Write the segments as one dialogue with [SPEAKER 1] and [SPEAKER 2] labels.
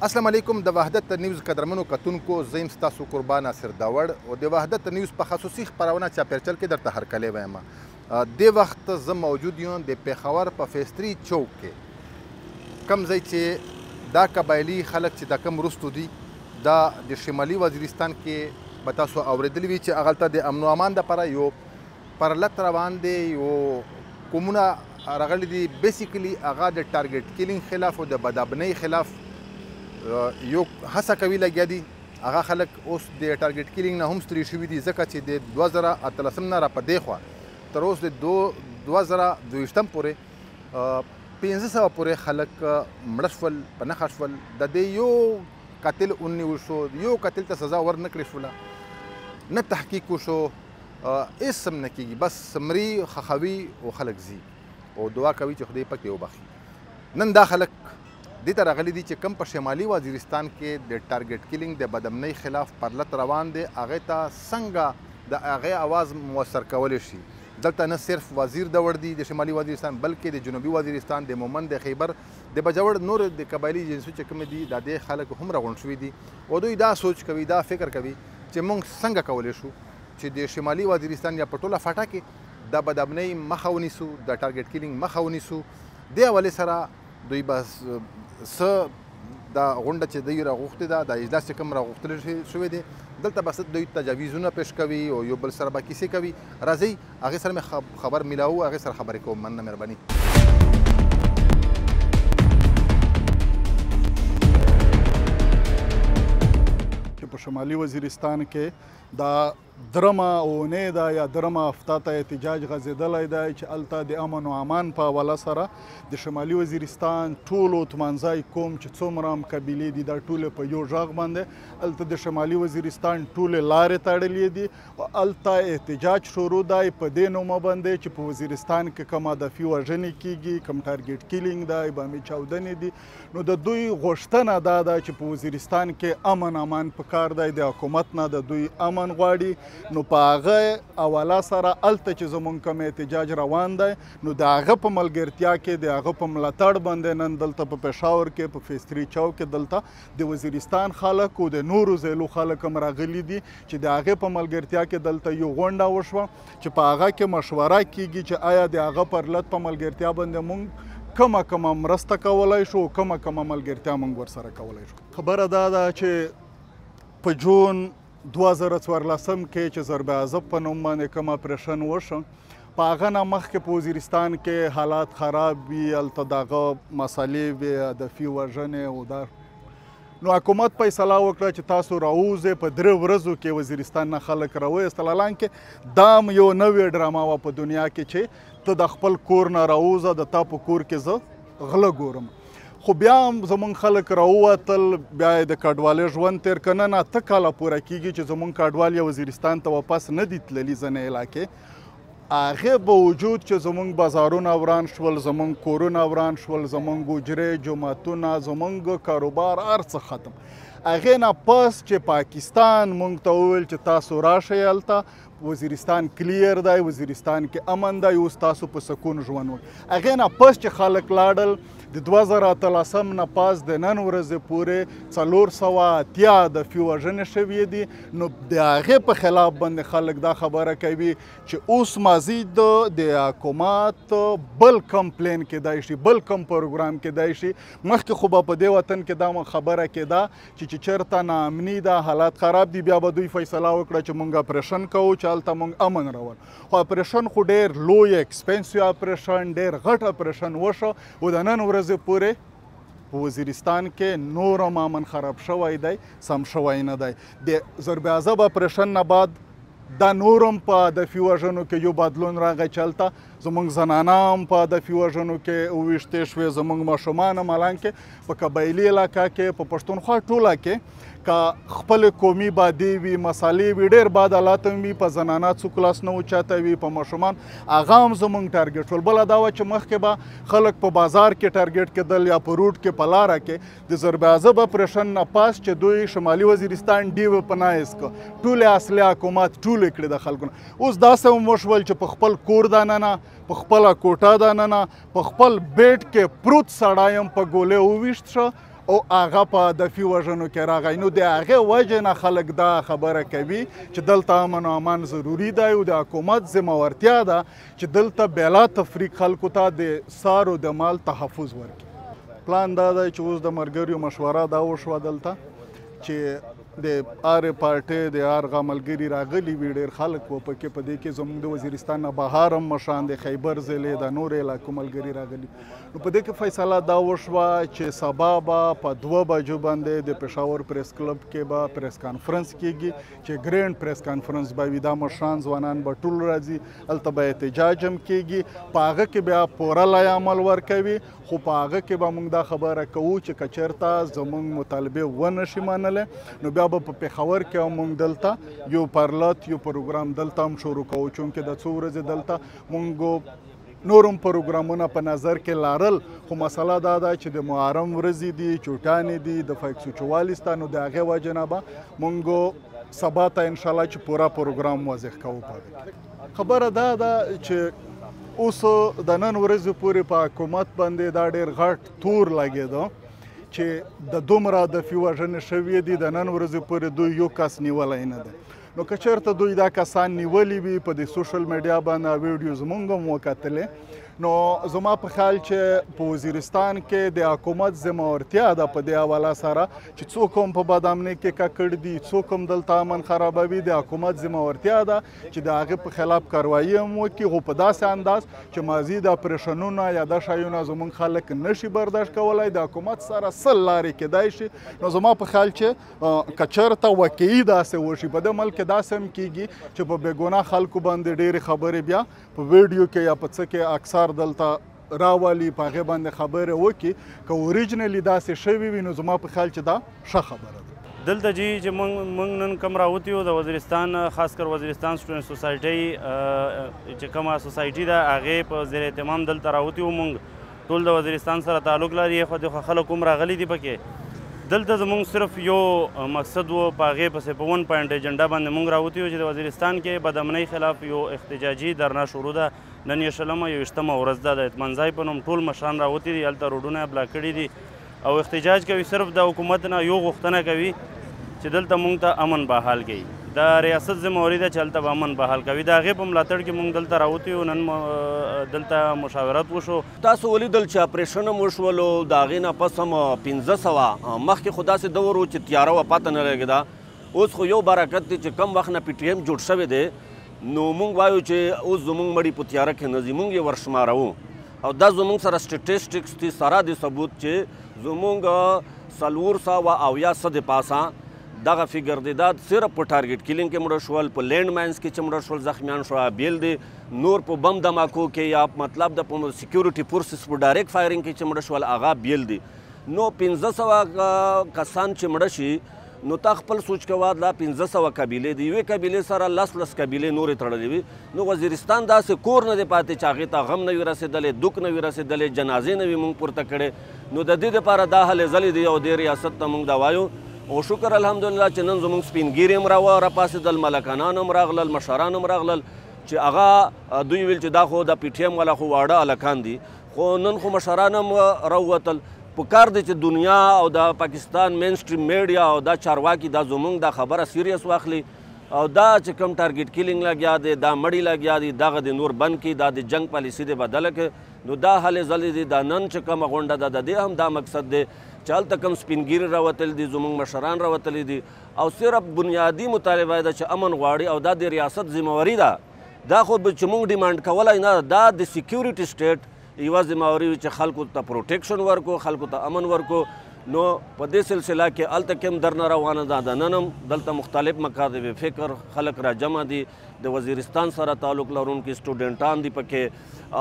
[SPEAKER 1] السلام علیکم د وحدت نیوز قدرمنو کتونکو، زه یم ستاسو قربان ناصر داوړ او د وحدت نیوز په خصوصي خپرونه چاپېرچل کې درته هرکلی وایم. دې وخت زه موجود یم د پېښور په فیستري چوک کې، کوم ځای چې دا قبایلي خلک چې دا کوم وروستو دي، دا د شمالي وزیرستان کې به تاسو اورېدلي وي چې هغلته د امن و امان دپاره یو پرلت روان دی، یو قومونه راغلي دي. basically هغه د target killing خلاف او د بدامنۍ خلاف یو هڅه کوي لګیا دي. هغه خلک اوس د target killing نه هم ستړي شوي دي، ځکه چې د 2018 نه را په دې خوا تر اوس د 2022 پورې 500 پورې خلک مړه شول، په نښه شول. د دې یو قاتل ونیول شو، یو قاتل ته سزا ورنه کړې شوله، نه تحقیق وشو، هېڅ هم نه کېږي، بس مري خښوي او خلک ځي او دعا کوي چې خدای پکې وبخښي. نن دا خلک دې ته راغلي دي چې کوم په شمالي وزیرستان کې د target killing د بدامنۍ خلاف پرلت روان دی، هغې ته څنګه د هغې اواز موثر کولی شي. دلته نه صرف وزیر دوړ دي د شمالي وزیرستان، بلکې د جنوبي وزیرستان، د مومند، د خیبر، د بجوړ نور د قبایلي جنسو چې کوم دي، د دې خلک هم راغونډ شوي دي او دوی دا سوچ کوي، دا فکر کوي چې موږ څنګه کولی شو چې د شمالي وزیرستان یا په ټوله فاټا کې د بدامنۍ مخه ونیسو، د target killing مخه ونیسو. دې حوالې سره دوی به څه دا غونډه چې دوی راغوښتې ده، دا اجلاس چې کوم راغوښتل شوی دی، دلته به څه دوی تجاویزونه پیش کوي او یو بل سره به کیسې کوي. راځئ هغې سره مې خبر میلاو، هغې سره خبرې کوم. مننه، مهرباني.
[SPEAKER 2] چې په شمالي وزیرستان کې دا درمه اونۍ ده یا درمه هفته ته احتجاج غځېدلی دی چې هلته د امن و امان په حواله سره د شمالي وزیرستان ټولو اتمانځای قوم چې څومره هم قبیلې دي، دا ټولې په یو غږ باندې هلته د شمالي وزیرستان ټولې لارې تړلې دي او هلته احتجاج شروع دی په دې نومه باندې چې په وزیرستان کې کوم هدفي وژنې کېږي، کوم target killing دی، بمي چاودنې دي. نو د دوی غوښتنه دا ده چې په وزیرستان کې امن امان پکار دی، د حکومت نه د دوی امن غواړي. نو په هغه حواله سره هلته چې زمونږ کوم احتجاج روان دی، نو د هغه په ملګرتیا کې، د هغه په ملاتړ باندې نن دلته په پېښور کې په فیستري چوک کې دلته د وزیرستان خلک او د نورو ضلعو خلک هم راغلي دي چې د هغې په ملګرتیا کې دلته یو غونډه وشوه چې په هغه کې مشوره کیږي چې آیا د هغه پرلت په ملګرتیا باندې مونږ کومه کومه مرسته کولی شو، کومه کومه ملګرتیا مونږ ورسره کولی شو. خبره دا ده چې په جون 2014 کې چې ضرب عضب په نوم باندې کوم اپریشن وشو، په هغه نه مخکې په وزیرستان کې حالات خراب وي، هلته د هغه مسلې وې، هدفي وژنې او دا. نو حکومت فیصله وکړه چې تاسو راووځئ، په 3 ورځو کې وزیرستان نه خلک راوایستل. حالانکه دا هم یو نوې ډرامه وه په دنیا کې چې ته د خپل کور نه راووځه، د تا په کور کې زه غله ګورم. خو بیا هم زمونږ خلک راووتل، بیا یې د کډوالۍ ژوند تېر کړ. نن 8 کاله پوره کېږي چې زمونږ کډوال یا وزیرستان ته واپس نه دي تللي ځینې علاقې. هغې باوجود چې زمونږ بازارونه وران شول، زمونږ کورونه وران شول، زمونږ حجرې، جوماتونه، زمونږ کاروبار هر څه ختم. هغې نه پس چې پاکستان مونږ ته وویل چې تاسو راشئ، هلته وزیرستان clear دی، وزیرستان کې امن دی، اوس تاسو په سکون ژوند وکړئ. هغې نه پس چې خلک لاړل، د 2018 نه پس د نن ورځې پورې 480 هدفي وژنې شوې دي. نو د هغې په خلاف باندې خلک دا خبره کوي چې اوس مزید د حکومت بل کوم پلان کېدای شي، بل کوم پروګرام کېدای شي. مخکې خو به په دې وطن کې دا خبره کېده چې چېرته ناامني ده، حالات خراب دي، بیا به دوی فیصله وکړه چې مونږ اپریشن کوو چې هلته مونږ امن راولو. خو اپریشن خو ډېر لوی expensive اپریشن، ډېر غټ اپریشن وشو او د نن ورځې پورې په وزیرستان کې نور هم امن خراب شوی دی، سم شوی نه دی. د ضرب عضب اپریشن نه بعد دا نور هم په هدفي وژنو کې یو بدلون راغی چې هلته زمونږ زنانه هم په هدفي وژنو کې وویشتې شوې، زمونږ ماشومان هم. حالانکه په قبایلي علاقه کې، په پښتونخوا ټوله کې که خپلې قومي بادې وي، مسالې وي، ډېر بد حالات هم وي، په زنانه څوک لاس نه اوچتوي، په ماشومان هغه هم زمونږ target شول. بله دا وه چې مخکې به خلک په بازار کې target کېدل یا په road کې، په لاره کې. د ضرب عضب اپریشن نه پس چې دوی شمالي وزیرستان deweaponize کړ، ټولې اصلي حکومت ټولې کړې د خلکو نه. اوس داسې هم وشول چې په خپل کور دننه، په خپله کوټه دننه، په خپل bed کې پروت سړی هم په ګولۍ وویشت شو او هغه په هدفي وژنو کې راغی. نو د هغې وجې نه خلک دا خبره کوي چې دلته امن او امان ضروري دی او د حکومت ذمهوارتیا ده چې دلته بلا تفریق خلکو ته د سار او د مال تحفظ ورکړي. پلان دا دی چې اوس د ملګریو مشوره دا وشوه دلته چې د هرې پارټۍ د هر هغه ملګري راغلي وي، ډېر خلک وو پکې. په دې کې زموږ د وزیرستان نه بهر هم مشران، د خیبر ضلعې د نورو علاقو ملګري راغلي. نو په دې کې فیصله دا وشوه چې سبا به په 2 بجو باندې د پېښور پریس کلب کې به پریس کانفرنس کیږي چې ګرینډ پریس کانفرنس به وي. دا مشران ځوانان به ټول راځي، هلته به احتجاج هم کیږي. په هغه کې بیا پوره لایحه عمل ورکوي، خو په هغه کې به موږ دا خبره کوو چې که چېرته زموږ مطالبې ونه شي منلی نو بیا به په پېښور کې هم موږ دلته یو پرلت یو پروګرام دلته هم شروع کوو، چونکې د څو ورځې دلته موږ نور هم پروګرامونه په نظر کې لرل، خو مسله دا ده چې د محرم ورځې دي، چوټانې دي، د 144 ده، نو د هغې وجې نه به موږ سبا ته انشاءالله چې پوره پروګرام واضح کوو په هغې کې. خبره دا ده چې اوس د نن ورځې پورې په حکومت باندې دا ډېر غټ تور لګېده چې د دومره هدفي وژنې شوې دي، د نن ورځې پورې دوی یو کس نیولی نه دی. نو که چېرته دوی دا کسان نیولي وي، په دې سوشل میډیا باندې ویډیوز مونږ هم وکتلې، نو زما په خیال چې په وزیرستان کې د حکومت ذمهوارتیا ده په دې حواله سره چې څوک هم په بدامنۍ کې ککړ دي، څوک هم دلته امن خرابوي، د حکومت ذمهوارتیا ده چې د هغې په خلاف کاروایی هم وکړي، خو په داسې انداز چې مازي د اپریشنونه یا دا شیونه زموږ خلک نشي برداشت کولی، د حکومت سره سل لارې کېدای شي. نو زما په خیال چې که چېرته واقعي داسې وشي، په دې ملک کې داسې هم کېږي چې په بېګناه خلکو باندې ډېرې خبرې بیا په ویډیو کې یا په څه کې اکثر دلته راولي، په هغې باندې خبرې وکړي. که originally داسې شوي وي نو زما په خیال چې دا ښه خبره ده.
[SPEAKER 3] دلته جی چې موږ نن کوم راوتي یو د وزیرستان، خاص کر وزیرستان سټوډنټ سوسایټۍ چې کومه سوسایټي ده هغې په زیر اهتمام دلته راوتي یو. موږ ټول د وزیرستان سره تعلق لري، خو دغه خلک هم راغلي دي پکې. دلته زموږ صرف یو مقصد و، په هغې پسې په 1 پوینټ ایجنډا باندې موږ راوتي یو چې د وزیرستان کې بدامنۍ خلاف یو احتجاجي درنا شروع ده. نن یې 20مه 21مه ورځ ده. د اتمنځای په نوم ټول مشران راوتي دي، هلته روډونه یې بلاک کړي دي او احتجاج کوي. صرف د حکومت نه یو غوښتنه کوي چې دلته موږ ته امن بحال کوي. د ریاست ذمهواري ده چې هلته به امن بحال کوي. د هغې په ملاتړ کې موږ دلته راوتي یو. نن دلته مشاورت وشو.
[SPEAKER 4] تاسو ولیدل چې اپریشن هم وشولو، د هغې نه پس هم 500 مخکې خو داسې دور و چې تیاره وه، پته نه لګېده. اوس خو یو برکت دی چې کم وخت نه پي ټي ایم جوړ شوی دی، نو موږ وایو چې اوس زموږ مړي په تیاره کې نه ځي، موږ یې ورشماروو. او دا زموږ سره سټیټسټکس دي، سره د ثبوت چې زموږ 470 څه د پاسه دغه فګر دی. دا صرف په ټارګټ کیلینګ کې مړه شول، په لینډ ماینز کې چې مړه شول، زخمیان شول، بیل دی. نور په بم دماکو کې یا مطلب د په سکیورټي فورسز په ډایرکټ فایرینګ کې چې مړه شول هغه بیل دی. نو 500 کسان چې مړه شي، نو تا خپل سوچ کوه، دا 500 قبیلې دي، یوې قبیلې سره لس لس قبیلې نورې تړلې وي. نو وزیرستان داسې کور نه دی پاتې چې هغې ته غم نه وي رسېدلی، دوک نه وي رسېدلی، جنازې نه وي موږ پورته کړې. نو د دې دپاره دا هلې ځلې دي او دې ریاست ته موږ دا وایو. او شکر الحمدلله چې نن زموږ سپین ږیري هم راپاڅېدل، ملکانان هم راغلل، مشران هم راغلل، چې هغه دوی ویل چې دا خو د پي ټي ایم والا خو واړه هلکان دي، خو نن خو مشران هم راووتل. په کار دی چې دنیا او د پاکستان مین سټریم میډیا او دا چارواکي دا زموږ دا خبره سیریس واخلي، او دا چې کوم ټارګټ کیلینګ لګیا دی، دا مړي لګیا دي، دغه د نور بند کړي، دا د جنګ پالیسي دی بدله کړي. نو دا هلې ځلې دي. دا نن چې کومه غونډه ده د دې هم دا مقصد دی چې هلته کوم سپین ږیري راوتلي دي، زموږ مشران راوتلي دي، او صرف بنیادي مطالبه ده چې امن غواړي، او دا د ریاست ذمهواري ده. دا خو چې موږ ډیمانډ کولی نه، دا د سکیورټي سټیټ یوه ذمهواري وي چې خلکو ته پروټیکشن ورکو، خلکو ته امن ورکو. نو په دې سلسله کې هلته کې هم درنه روانه ده. د نن هم دلته مختلف مکاتب فکر خلک راجمع دي، د وزیرستان سره تعلق لرونکي سټوډنټان دي پکې،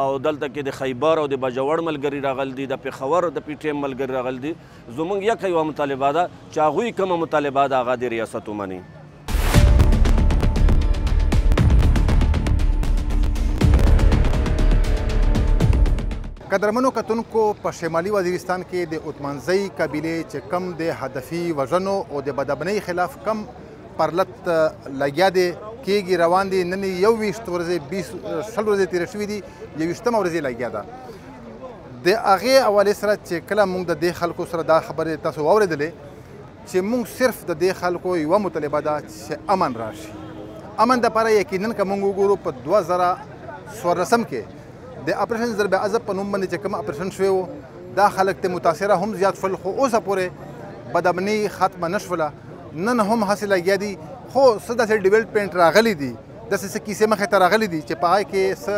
[SPEAKER 4] او دلته کې د خیبر او د باجوړ ملګري راغلي دي، د پېښور د پي ټي ایم ملګري راغلي دي. زموږ یکه یوه مطالبه ده چې هغوی کومه مطالبه ده هغه د ریاست ومني.
[SPEAKER 1] قدرمنو کتونکو، په شمالي وزیرستان کې د اتمانزۍ قبیلې چې کم د هدفي وژنو او د بدامنۍ خلاف کم پرلت لګیا دی کېږي روان دي. نن 21 ورځې 20 ورځې تېرې شوې دي، 21مه ورځې لګیا ده. د هغې حوالې سره چې کله موږ د دې خلکو سره دا خبرې تاسو واورېدلې چې موږ صرف د دې خلکو یوه مطالبه ده چې امن راشي. امن دپاره یقینا که موږ وګورو په 2014 کې د اپریشن ضرب عضب په نوم باندې چې کوم اپریشن شوی و، دا خلک ته متاثره هم زیات شول، خو اوسه پورې بدامني ختمه نه شوله. نن هم هسې لګیا دي، خو څه داسې ډیولپمنټ راغلي دي، داسې څه کیسې مخې ته راغلي دي چې په هغې کې څه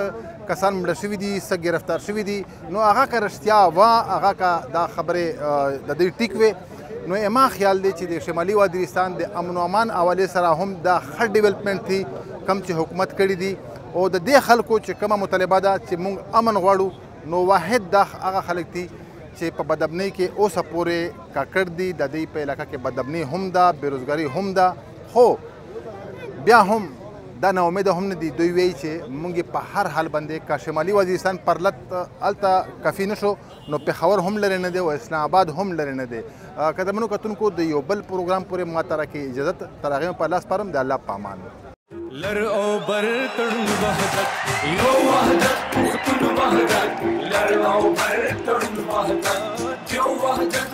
[SPEAKER 1] کسان مړه شوي دي، څه ګرفتار شوي دي. نو هغه که رښتیا وه، هغه که دا خبرې د دوی ټیک وې، نو ما خیال دی چې د شمالي وزیرستان د امن و امان حوالې سره هم دا ښه ډیولپمنټ دی کوم چې حکومت کړي دي. او د دې خلکو چې کومه مطالبه ده چې موږ امن غواړو، نو واحد دا هغه خلک دي چې په بدامنۍ کې اوسه پورې ککړ دي. د دې په علاقه کې بدامنۍ هم ده، بېروزګاري هم ده، خو بیا هم دا ناامیده هم نه دي. دوی وایي چې موږ په هر حال باندې که شمالي وزیرستان پرلت هلته کافي نه شو، نو پېښور هم لرې نه دی او اسلام آباد هم لرې نه دی. قدرمنو کتونکو، د یو بل پروګرام پورې ما ته راکړئ اجازت، تر هغې مې په الله سپارم، د الله په امان.
[SPEAKER 5] لر او بر تړون وحدت، یو وحدت پښتون وحدت، لر او بر تړون وحدت، یو وحدت.